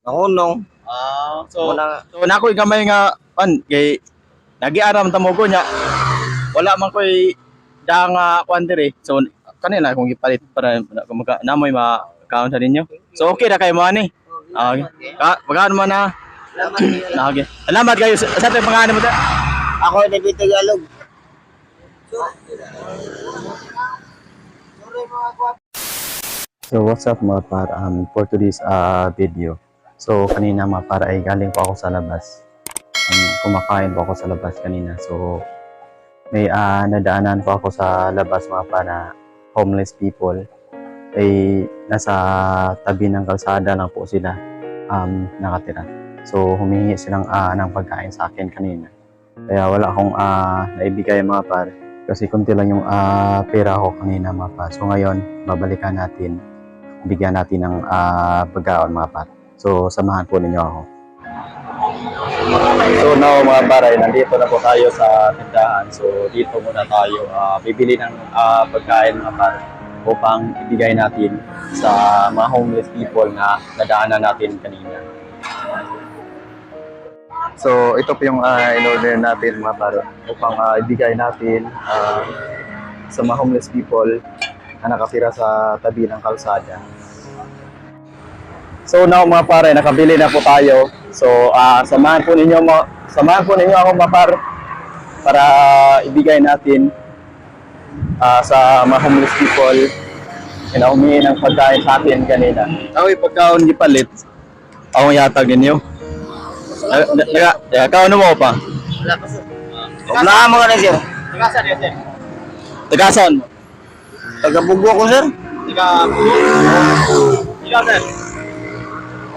Nahunong. Ah, so Muna so na ako'y gamay nga pan kay nagiaram ta mo ko nya. Wala man ko'y da nga kuan diri. So kanila akong gipalit para maka namoy ma-count sa ninyo. So okay ra kayo mo ani. Ah, okay. Ka magaan man na. Na, okay. Salamat kayo sa ating pangalan mo ta. Ako David Tagalog. So what's up, mga par, for today's video. So kanina, mga par, ay galing po ako sa labas. Kumakain po ako sa labas kanina. So may nadaanan po ako sa labas, mga par, na homeless people. Ay nasa tabi ng kalsada lang po sila nakatira. So humingi silang ng pagkain sa akin kanina. Kaya wala akong naibigay, mga par, kasi konti lang yung pera ko kanina, mga par. So ngayon, babalikan natin, bigyan natin ng pagkaon, mga par. So samahan po ninyo ako. So now, mga par, ay nandito na po tayo sa tindahan. So dito muna tayo bibili ng pagkain, mga par, upang ibigay natin sa mga homeless people na nadaanan natin kanina. So ito po yung in-order natin, mga par, upang ibigay natin sa mga homeless people na nakatira sa tabi ng kalsada. So now, mga pare, nakabili na po tayo. So samahan po ninyo ako, mga par, para ibigay natin sa mga homeless people na humingi ng pagkain sa atin kanina. Ako yung pagkaon gipalit. Ako yatag ninyo. Naga, naga, kaon mo pa. Wala pa sir. Wala mo ka na sir. Tagasan niya, sir. Tagasan mo. Tagabugo ko sir. Taga Ikaw, sir.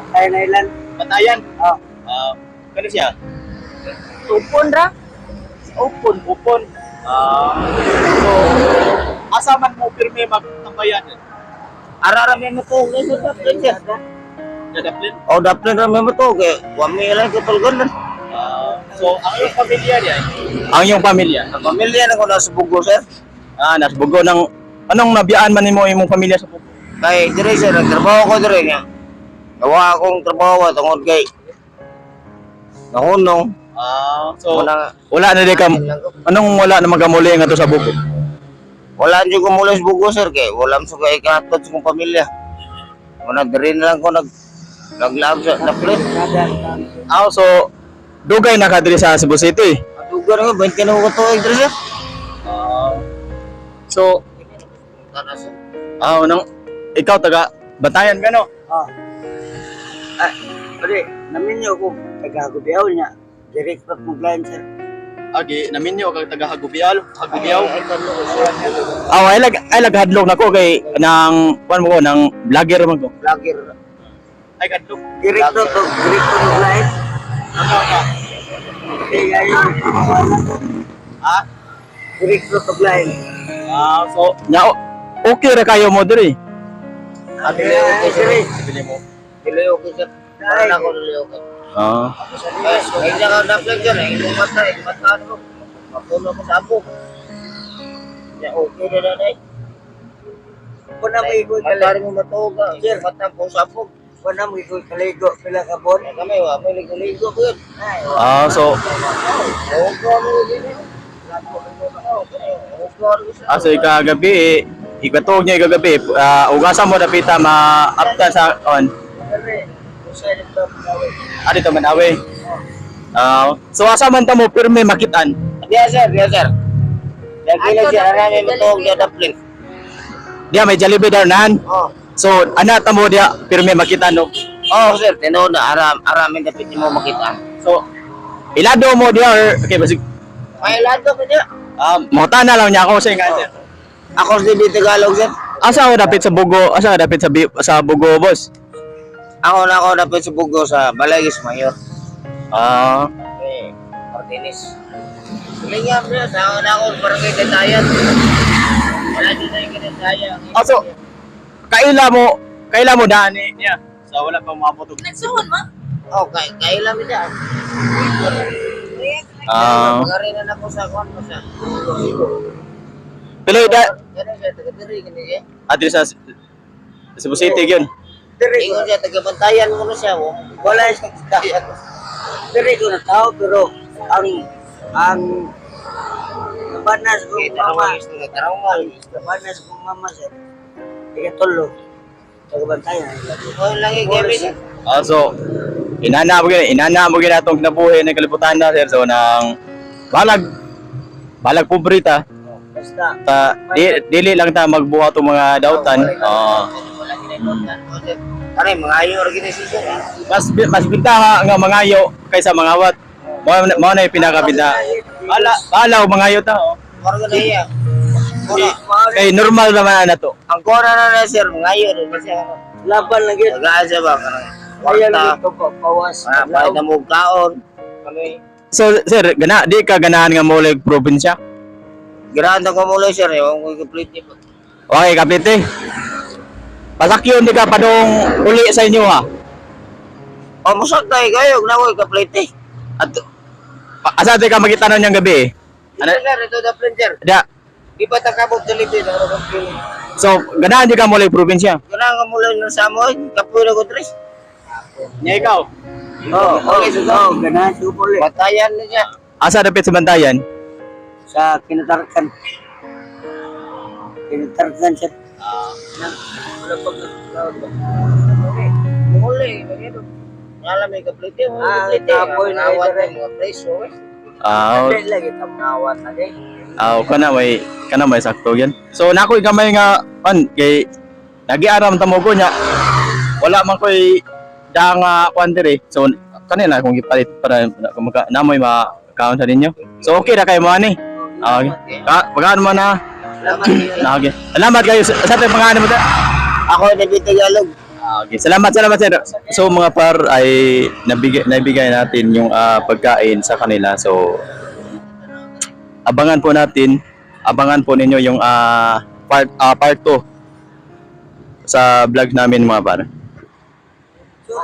Tayo na ilan. Batayan. Ah. Ah, kano siya? Upon ra. Upon, upon. Ah, so asa man mo pirmi magtambayan? Arara may mo to. Sir. Dadaplin. Oh, daplin ra may mo to. Kay wa may ilan ko tulgon. Ah, so ang iyong pamilya niya? Ang iyong pamilya? Ang pamilya na ko nasa Bugo sir. Ah, nasa Bugo ng anong nabiyaan man nimo imong pamilya sa Bugo? Kay dire sir, nagtrabaho ko dire nga. Nawa akong trabaho tungod kay nahunong. Ah, so Muna wala na di ka anong wala na magamuli nga to sa Bugo? wala jud ko mula sa Bugo sir kay wala man sa kay kahatod sa kong pamilya. Muna dire na lang ko naglaab sa daplin. Ah, so dugay na ka diri sa Cebu City. Adugan ko 20 na ko tuig dire sir. Ah. So, Tara sir. nang ikaw taga Batayan ka, no? Ah. Ah, pre, naminyo ko taga Hagubiaw niya. Direct pa mo blind sir. Agi, naminyo kag taga Hagubial, Hagubiaw. Ah, ay lag hadlok nako kay nang kuan mo ko nang vlogger man ko. Vlogger. Ay hadlok. Direct to to, direct to mo blind. Eh, ayun. Ah, Direct to to blind. ah, so nya okay ra kayo mo diri. Ah, dili okay sir. Bili mo. Dili okay sir. Wala na ko dili okay. Ah. Ay, ay ka daplin sir, ay imong mata, imong mata ko. Mapuno ko sa abo. Ya okay na na day. Kuna mo ikoy Mata kaligo. mo matuog ka. Sir, mata ko sa abo. Kuna mo ikoy kaligo pila ka bon. Kaya kami, wa may ligo-ligo ko yun. Ay, Ah, so ah, so ikagabi eh, ikatuog niya ikagabi, ugasan mo dapita maapta sa on. Pre, usay nito mga Ah, dito man awe. Ah, so asa man ta mo pirmi makitaan? Yes sir, yes sir. Lagi lang siya, arami matuog niya daplin. Diya may Jollibee dar nan. Oh. So ana ta mo diya pirmi makitaan, no? Oh sir, tinuod na aramin dapat mo makita. So ilado mo diya or okay basig Ay lado ko niya. ah mota na lang niya ako sa nga sir. Ako sa di Tagalog sir. Asa ako dapit sa Bugo? Asa ka dapit sa sa Bugo, boss? Ako na ako dapat sa Bugo sa Balagis Mayor. Ah, Eh, Martinez. Lingam niya, sa ako na ako barangay Dandayan. Wala din tayo kinandaya. Ah, so kaila mo daan ni niya. So wala pa maabot og Nagsuhon mo? Oh, kay kaila mi niya. Ah, Pagari na ako sa kuan ko sa. pero da Kani siya taga diri kani siya. adre sa Cebu City gyud. Diri ko Ingon siya tagabantayan mo na siya. Oh. Wala siya. Diri ko na tao pero ang nabanas ko Okay, mama, tanong nga tanong nga. nabanas ko mama, sir. Ikatulo. Tagabantayan. Oh, lagi gabi sir. Ah, so inana mo gyud atong kinabuhi ng kalibutan na, sir. So nang balag balag pobre ta. Basta Ta di, dili lang ta magbuhat og mga dautan. Oo. Wala ginaidotan. Kani mga ayo organization. Eh. Mas bintaha nga mangayo kaysa mangawat. Mao na yung pinakabinta. Bala bala og mangayo ta. Oh. Moro na iya. Moro. Kay normal naman na to. Ang kona na na sir, mga ayo rin siya. Laban lagi. Tagaan siya ba kanang Ayan kwarta. ko pa pawas. Mga pahit na mo kaon. Kami So sir, gana di ka ganahan nga molig probinsya? Girahan ko muna sir, yung ko complete ni. Okay, kapite. Pasakyon di ka padong uli sa inyo ha. O musak tayo kayo, na ko complete. At asa di ka magitanon niyang gabi eh? Ano sir, ito the sir. Da. Di ba takabot delivery na ko complete. So, ganahan di ka molig probinsya? Ganahan ka mula ng samoy, kapoy na ko tres. Nya ikaw. Oh, Okay, oh, oh, ganahan siya po ulit. Batayan na siya. Asa dapit sa bantayan? Sa kinatarkan. Kinatarkan siya. Wala pa Muli, bagito. Ngala may complete, Ah, complete. kapoy na Awat ito rin. mga preso eh. Ah, Dili lagi tamawat lagi. ah, kana may sakto yan. So nakoy gamay nga pan kay nagiaram ta mo ko nya. Wala man koy da nga kwan diri. So kanila kung gipalit para maka namoy ma-count sa ninyo. So okay ra kay mo ani. Ah, okay. Ka, magaan mo na. Salamat. Na, okay. Salamat kayo sa ating pangalan mo ta. Ako David Tagalog. Ah, okay. Salamat, salamat, sir. So mga par ay nabigay natin yung pagkain sa kanila. So abangan po natin, abangan po ninyo yung part 2 sa vlog namin, mga par. So,